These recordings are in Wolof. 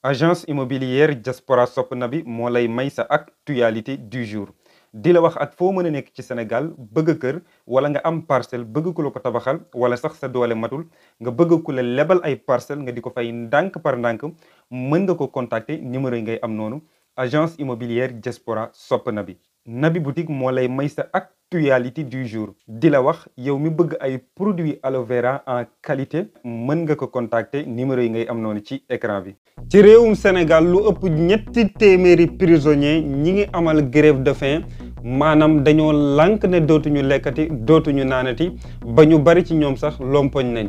agence immobilière Diaspora Sopp na bi moo lay may sa actualité du jour di la wax ak foo mën a nekk ci Sénégal bëgg kër wala nga am parcelle bëgg ku la ko tabaxal wala sax sa doole matul nga bëgg ku la lebal ay parcelle nga di ko fay ndànk par ndànk mën nga ko contacter numéro yi ngay am noonu agence immobilière Diaspora Sopp na bi Naby Boutique moo lay may sa actualité du jour di la wax yow mi bëgg ay produits aloe vera en qualité mën nga ko contacter numéro yi ngay am noonu ci écran bi. ci réewum Sénégal lu ëpp ñetti téeméeri prisonniers ñi ngi amal grève de faim maanaam dañoo lànk ne dootuñu lekkati dootuñu naanati ba ñu bari ci ñoom sax lompoñ nañ.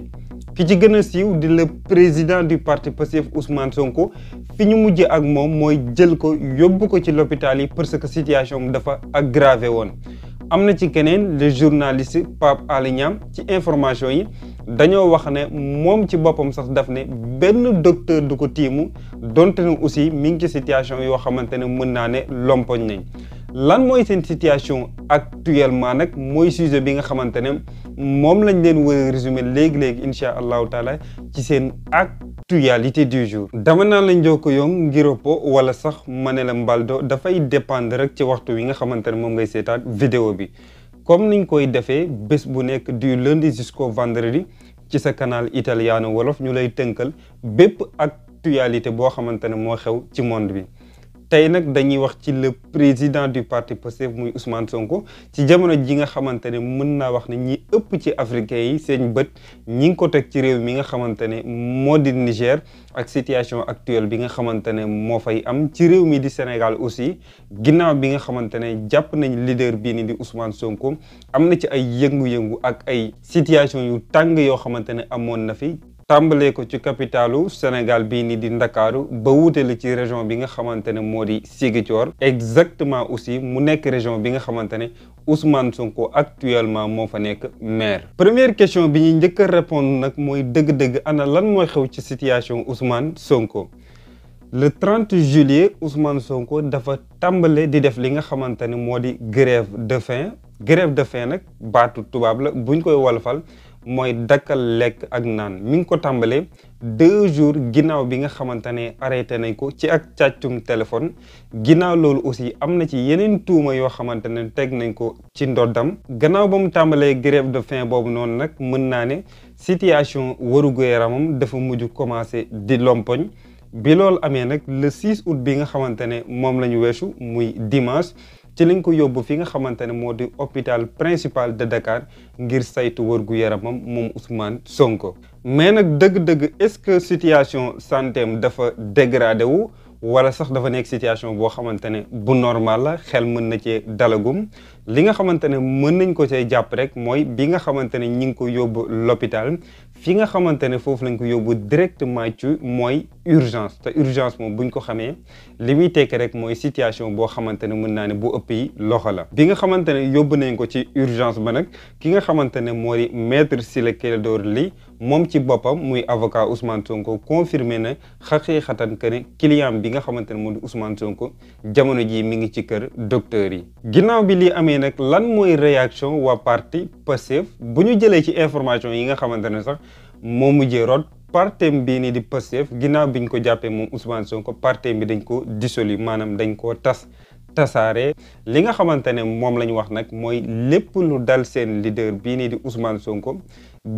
ki ci gën a siiw di le président du parti Pastef Ousmane Sonko fi ñu mujjee ak moom mooy jël ko yóbbu ko ci l'hôpital yi parce que situation bi dafa aggravé woon. am na ci keneen le journaliste Pape Alé Niang ci information yi dañoo wax ne moom ci boppam sax daf ne benn docteur du ko tiimu donte ne aussi mi ngi ci situation yoo xamante ne mën naa ne lompoñ nañ. lan mooy seen situation actuellement nag mooy sujet bi nga xamante ne moom lañ leen war a résumé léegi-léegi incha allahu taala ci seen actualité du jour. dama naan lañ jokko yong ngiropo wala sax ma ne la mbaldo dafay dépendre rek ci waxtu wi nga xamante ne moom ngay seetaat vidéo bi comme niñ koy defee bés bu nekk du lundi jusqu'au vendredi ci sa canal Italiano Wolof ñu lay tënkal bépp actualité boo xamante ne moo xew ci monde bi. tey nag dañuy wax ci le président du parti Pastef muy Ousmane Sonko ci jamono ji nga xamante ne mën naa wax ne ñi ëpp ci africains yi seen bët ñi ngi ko teg ci réew mi nga xamante ne moo di Niger ak situation actuelle bi nga xamante ne moo fay am ci réew mi di Sénégal aussi ginnaaw bi nga xamante ne jàpp nañ leader bii ni di Ousmane Sonko am na ci ay yëngu-yëngu ak ay situation yu tàng yoo xamante ne amoon na fi. tàmbalee ko ci capitalu Sénégal bii ni di Ndakaaru ba wuutale ci région bi nga xamante ne moo di Ziguinchor exactement aussi mu nekk région bi nga xamante ne Ousmane Sonko actuellement moo fa nekk maire. première question bi ñuy njëkk a répondre nag mooy dëgg-dëgg ana lan mooy xew ci situation Ousmane Sonko le 30 juillet Ousmane Sonko dafa tàmbale di def li nga xamante ne moo di grève de faim nag baatu tubaab la buñ koy wolofal mooy dakkal lekk ak naan mi ngi ko tàmbalee 2 jours ginnaaw bi nga xamante ne arrêté nañ ko ci ak càccum téléphone ginnaaw loolu aussi am na ci yeneen tuuma yoo xamante ne teg nañ ko ci ndoddam gannaaw ba mu tàmbalee grève de faim boobu noonu nag mën naa ne situation warugu yaramam dafa mujj commencé di lompoñ bi loolu amee nag le 6 août bi nga xamante ne moom la ñu weesu muy dimanche ci lañ ko yóbbu fi nga xamante ne moo di hôpital principal de Dakar ngir saytu wërgu yaramam moom Ousmane Sonko. mais nag dëgg-dëgg est-ce que situation santé am dafa dégradé wu wala sax dafa nekk situation boo xamante ne bu normal la xel mën na cee dalagum li nga xamante ne mën nañ ko cay jàpp rek mooy bi nga xamante ne ñi ngi ko yóbbu l'hôpital fi nga xamante ne foofu lañ ko yóbbu directement ci mooy urgence te urgence moom buñ ko xamee li muy tekki rek mooy situation boo xamante ne mën naa ne bu ëpp yi loxo la. bi nga xamante ne yóbbu nañ ko ci urgence ba nag ki nga xamante ne moo di maître Ciré Clédor Ly moom ci boppam muy avocat Ousmane Sonko confirmé na xaqiiqatan que ne client bi nga xamante ne moo di Ousmane Sonko jamono jii mi ngi ci kër docteur yi. ginnaaw bi lii amee nag lan mooy réaction waa parti Pastef bu ñu jëlee ci information yi nga xamante ne sax moo mujjee rot partem bii nii di Pastef ginnaaw biñ ko jàppee moom Ousmane Sonko partem bi dañ ko dissolu maanaam dañ koo tasaare li nga xamante ne moom la ñu wax nag mooy lépp lu dal seen leader bii nii di Ousmane Sonko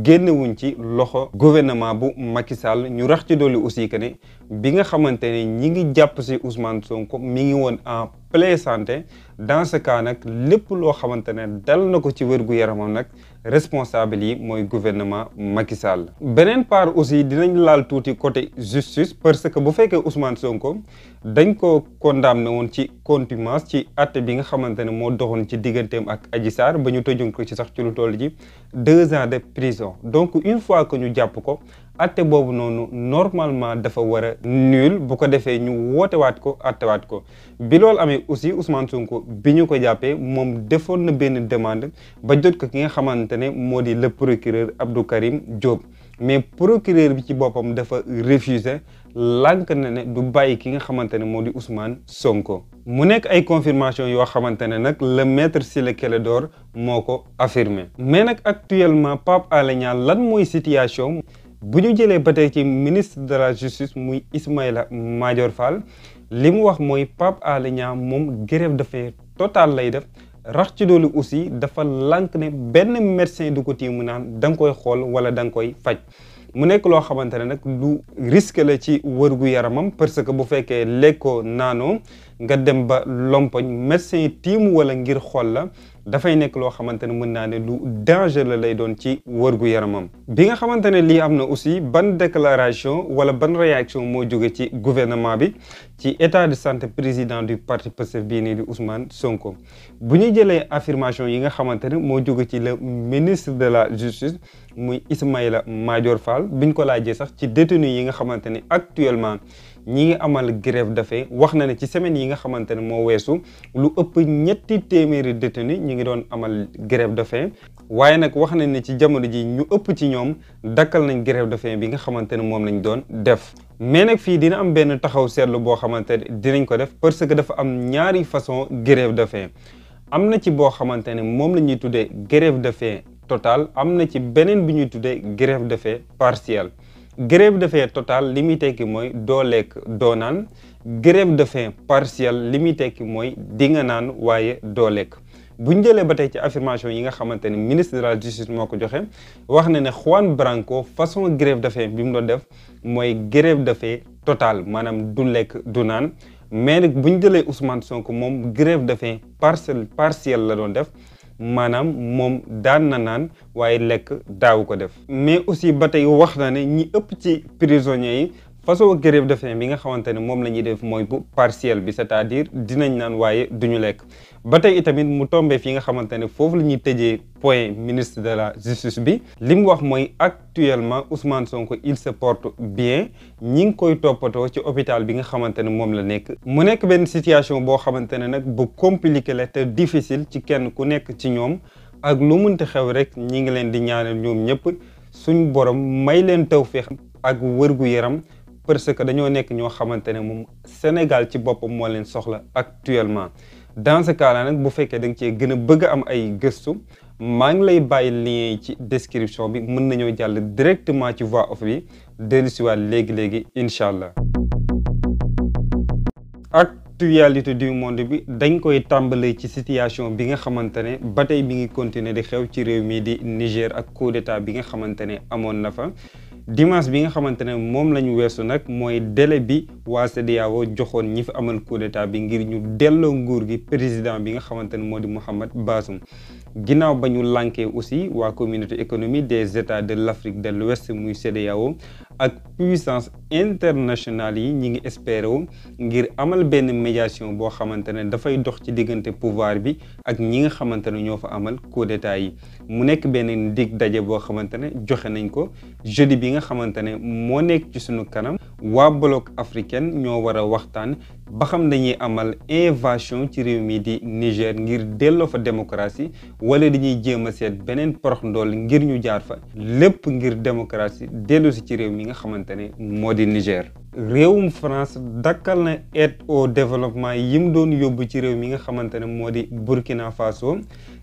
génnewuñ ci loxo gouvernement bu Macky Sall ñu rax ci dolli aussi que ne bi nga xamante ne ñi ngi jàpp si Ousmane Sonko mi ngi woon en pleine santé dans ce cas nag lépp loo xamante ne dal na ko ci wérgu yaramam nag responsable yi mooy gouvernement Macky Sall. beneen part aussi dinañ laal tuuti côté justice parce que bu fekkee Ousmane Sonko dañ ko condamné woon ci contumace ci àtte bi nga xamante ne moo doxoon ci digganteem ak Adji Sarr ba ñu tëjoon ko ci sax ci lu toll ji 2 ans de prison donc une fois que ñu jàpp ko atte boobu noonu normalement dafa war a nul bu ko defee ñu wootewaat ko attewaat ko bi loolu amee aussi Ousmane Sonko bi ñu ko jàppee moom defoon na benn demande ba jot ko ki nga xamante ne moo di le procureur Abdou Karim Diop mais procureur bi ci boppam dafa refuser lànk na ne du bàyyi ki nga xamante ne moo di Ousmane Sonko. mu nekk ay confirmation yoo xamante ne nag le maître Ciré Clédor moo ko affirmé mais nag actuellement Pape Alé Niang lan mooy situation bu ñu jëlee ba tey ci ministre de la justice muy Ismaïla Madior Fall li mu wax mooy Pape Alé Niang moom grève de faim totale lay def rax ci doolu aussi dafa lànk ne benn médecin du ko tiimu naan da nga koy xool wala da nga koy faj mu nekk loo xamante ne nag lu risque la ci wërgu yaramam parce que bu fekkee lekkoo naanoo nga dem ba lompoñ médecin tiimu wala ngir xool la dafay nekk loo xamante ne mën naa ne lu danger la lay doon ci wërgu yaramam. bi nga xamante ne lii am na aussi ban déclaration wala ban réaction moo jóge ci gouvernement bi ci état de santé président du parti Pastef bii nii di Ousmane Sonko bu ñu jëlee affirmation yi nga xamante ne moo jóge ci le ministre de la justice muy Ismaïla Madior Fall biñ ko laajee sax ci détenu yi nga xamante ne actuellement ñi ngi amal grève de faim wax na ne ci semaine yi nga xamante ne moo weesu lu ëpp ñetti téeméeri détenu ñi ngi doon amal grève de faim waaye nag wax nañ ne ci jamono ji ñu ëpp ci ñoom dakkal nañ grève de faim bi nga xamante ne moom lañ doon def. mais nag fii dina am benn taxaw seetlu boo xamante ne dinañ ko def parce que dafa am ñaari façon grève de faim am na ci boo xamante ne moom la ñuy tuddee grève de faim totale am na ci beneen bi ñuy tuddee grève de faim partielle. grève de faim totale li muy tekki mooy doo lekk doo naan grève de faim partielle li muy tekki mooy di nga naan waaye doo lekk bu ñu jëlee ba tey ci affirmation yi nga xamante ne ministre de la justice moo ko joxe wax na ne Juan Branco façon grève de faim bi mu doon def mooy grève de faim totale maanaam du lekk du naan mais nag bu ñu jëlee Ousmane Sonko moom grève de faim partielle la doon def. maanaam moom daan na naan waaye lekk daawu ko def mais aussi ba tey wax na ne ñi ëpp ci prisonniers yi façon grève de faim bi nga xamante ne moom la ñuy def mooy bu partiel bi c'est-à-dire dinañ naan waaye duñu lekk ba tey itamit mu tombé fi nga xamante ne foofu la ñuy tëjee point ministre de la justice bi li mu wax mooy actuellement Ousmane Sonko il se porte bien ñi ngi koy toppatoo ci hôpital bi nga xamante ne moom la nekk mu nekk benn situation boo xamante ne nag bu compliqué la te difficile ci kenn ku nekk ci ñoom ak lu munti xew rek ñi ngi leen di ñaanal ñoom ñëpp suñ borom may leen tawfeex ak wërgu yaram parce que dañoo nekk ñoo xamante ne moom Sénégal ci boppam moo leen soxla actuellement dans ce cas là nag bu fekkee da nga cee gën a bëgg a am ay gëstu maa ngi lay bàyyi lien yi ci description bi mën nañoo jàll directement ci voix off bi dellusiwaat léegi-léegi incha allah. actualité du monde bi dañ koy tàmbalee ci situation bi nga xamante ne ba tey bi ngi continuer di xew ci réew mi di Niger ak coup d'état bi nga xamante ne amoon na fa. dimanche bi nga xamante ne moom la ñu weesu nag mooy délai bi waa CEDEAO joxoon ñi fi amal coup d'état bi ngir ñu delloo nguur gi président bi nga xamante ne moo di Mohamed Bazoum ginnaaw ba ñu lànkee aussi waa communauté économique des états de l'Afrique de l'Ouest muy CEDEAO ak puissance internationale yi ñi ngi espérer wu ngir amal benn médiation boo xamante ne dafay dox ci diggante pouvoir bi ak ñi nga xamante ne ñoo fa amal coup d'état yi mu nekk benn dig daje boo xamante ne joxe nañ ko jeudi bi nga xamante ne moo nekk ci sunu kanam waa bloc africaine ñoo war a waxtaan ba xam dañuy amal invasion ci réew mi di Niger ngir delloo fa démocratie wala dañuy jéem a seet beneen porox ndool ngir ñu jaar fa lépp ngir démocratie dellu si ci réew mi nga xamante ne moo di Niger. réewum France dakkal na aide au développement yi mu doon yóbbu ci réew mi nga xamante ne moo di Burkina Faso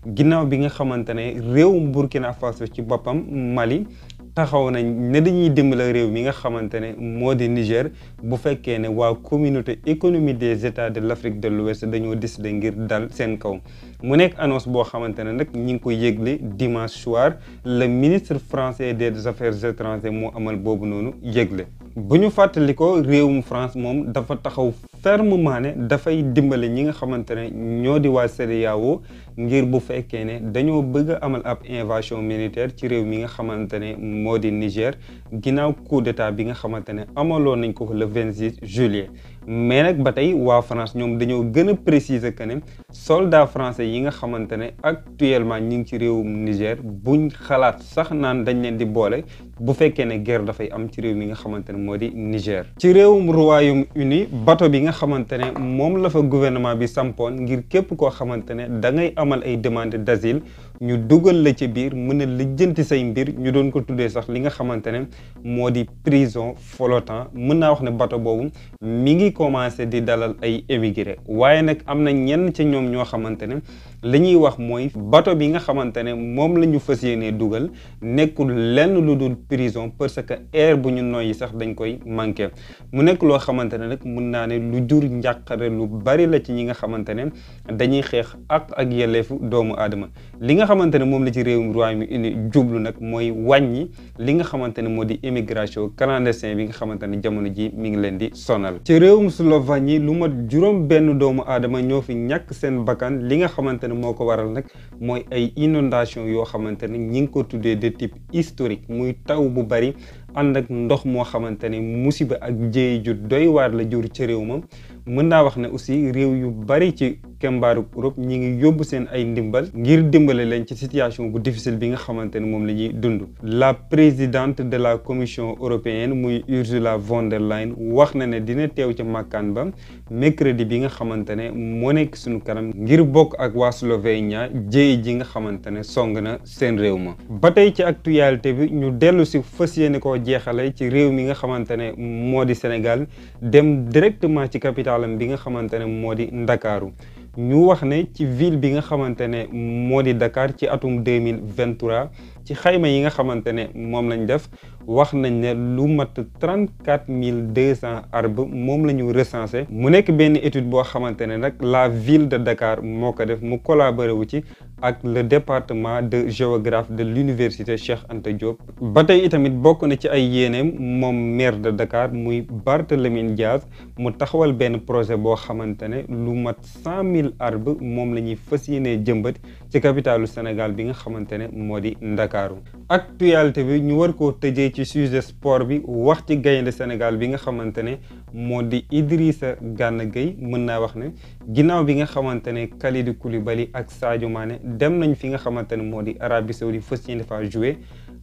ginnaaw bi nga xamante ne réewum Burkina Faso ci boppam Mali taxaw nañ ne dañuy dimbale réew mi nga xamante ne moo di Niger bu fekkee ne waa communauté économique des états de l'Afrique de l'Ouest dañoo décider ngir dal seen kaw mu nekk annonce boo xamante ne nag ñi ngi ko yëgle dimanche soir le ministre français des affaires étrangères moo amal boobu noonu yëgle bu ñu fàttali ko réewum France moom dafa taxaw fermement ne dafay dimbale ñi nga xamante ne ñoo di waa CEDEAO ngir bu fekkee ne dañoo bëgg a amal ab invasion militaire ci réew mi nga xamante ne moo di Niger ginnaaw coup d'état bi nga xamante ne amaloon nañ ko le 26 juillet mais nag ba tey waa France ñoom dañoo gën a préciser que ne soldats français yi nga xamante ne actuellement ñi ngi ci réewum Niger buñ xalaat sax naan dañ leen di boole bu fekkee ne guerre dafay am ci réew mi nga xamante ne moo di Niger. ci réewum Royaume-Uni bateau bi nga xamante ne moom la fa gouvernement bi sampoon ngir képp koo xamante ne da ngay amal ay demande d'asile ñu dugal la ci biir mën a lijjanti say mbir ñu doon ko tuddee sax li nga xamante ne moo di prison flottant. mën naa wax ne bateau boobu mi ngi commencé di dalal ay émigré waaye nag am na ñenn ca ñoom ñoo xamante ne li ñuy wax mooy bateau bi nga xamante ne moom la ñu fas yéenee dugal nekkul lenn lu dul prison parce que air bu ñu noyyi sax dañ koy manqué mu nekk loo xamante ne nag mën naa ne lu jur njàqare lu bari la ci ñi nga xamante ne dañuy xeex ak yelleefu doomu aadama. li nga xamante ne moom la ci réewum Royaume-Uni jublu nag mooy wàññi li nga xamante ne moo di immigration clandestin bi nga xamante ne jamono ji mi ngi leen di sonal. ci réewum Slovénie lu mat juróom benn doomu aadama ñoo fi ñàkk seen bakkan li nga xamante ne moo ko waral nag mooy ay inondation yoo xamante ne ñi ngi ko tuddee de type historique muy taw bu bari ànd ak ndox moo xamante ne musiba ak jéey ju doy waar la jur ci réew ma. mën naa wax ne aussi réew yu bari ci kembaaru Europe ñi ngi yóbbu seen ay ndimbal ngir dimbale leen ci situation bu difficile bi nga xamante ne moom la ñuy dund. la présidente de la commission européenne muy Ursula von der Leyen wax na ne dina teew ca màkkaan ba mercredi bi nga xamante ne moo nekk suñu kanam ngir bokk ak waa Slovénia jéey ji nga xamante ne song na seen réew ma. ba tey ci actualité bi ñu dellu si fas yéene koo jeexale ci réew mi nga xamante ne moo di Sénégal dem directement ci capitale bi nga xamante ne moo di Ndakaaru. ñu wax ne ci ville bi nga xamante ne moo di Dakar ci atum 2023 ci xayma yi nga xamante ne moom lañ def wax nañ ne lu mat 34 200 arbres moom la ñu recensé. mu nekk benn étude boo xamante ne nag la ville de Dakar moo ko def mu collaboré wu ci ak le département de géographie de l'université Cheikh Anta Diop. ba tey itamit bokk na ci ay yéeneem moom maire de Dakar muy Barthélémy Dias mu taxawal benn projet boo xamante ne lu mat 100 000 arbres moom la ñuy fas yéenee jëmbat ci capitalu Sénégal bi nga xamante ne moo di Ndakaaru. actualité bi ñu war koo tëjee ci sujet sport bi wax ci gaynde Sénégal bi nga xamante ne moo di Idrissa Gana Gueye. mën naa wax ne ginnaaw bi nga xamante ne Kalidou Koulibaly ak Sadio Mané dem nañ fi nga xamante ne moo di Arabie Saoudite fas yéene fa jouer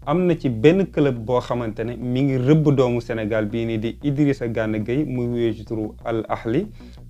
am na ci benn club boo xamante ne mi ngi rëbb doomu Sénégal bii nii di Idrissa Gana Gueye muy wuyee ci turu Al Ahli.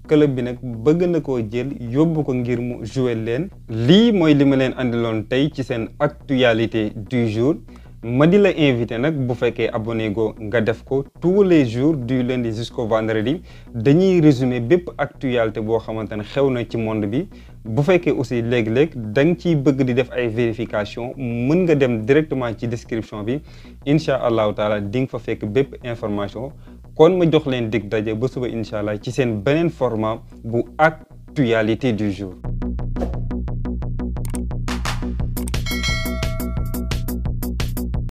club bi nag bëgg na koo jël yóbbu ko ngir mu jouer leen. lii mooy li ma leen andiloon tey ci seen actualité du jour ma di la invité nag bu fekkee abonné go nga def ko tous les jours du lundi jusqu'au vendredi dañuy résumer bépp actualité boo xamante ne xew na ci monde bi. bu fekkee aussi léeg-léeg da nga ciy bëgg di def ay vérification mën nga dem directement ci description bi incha allahu taala di nga fa fekk bépp information. kon ma jox leen dig daje ba suba incha allah ci seen beneen format bu actualité du jour.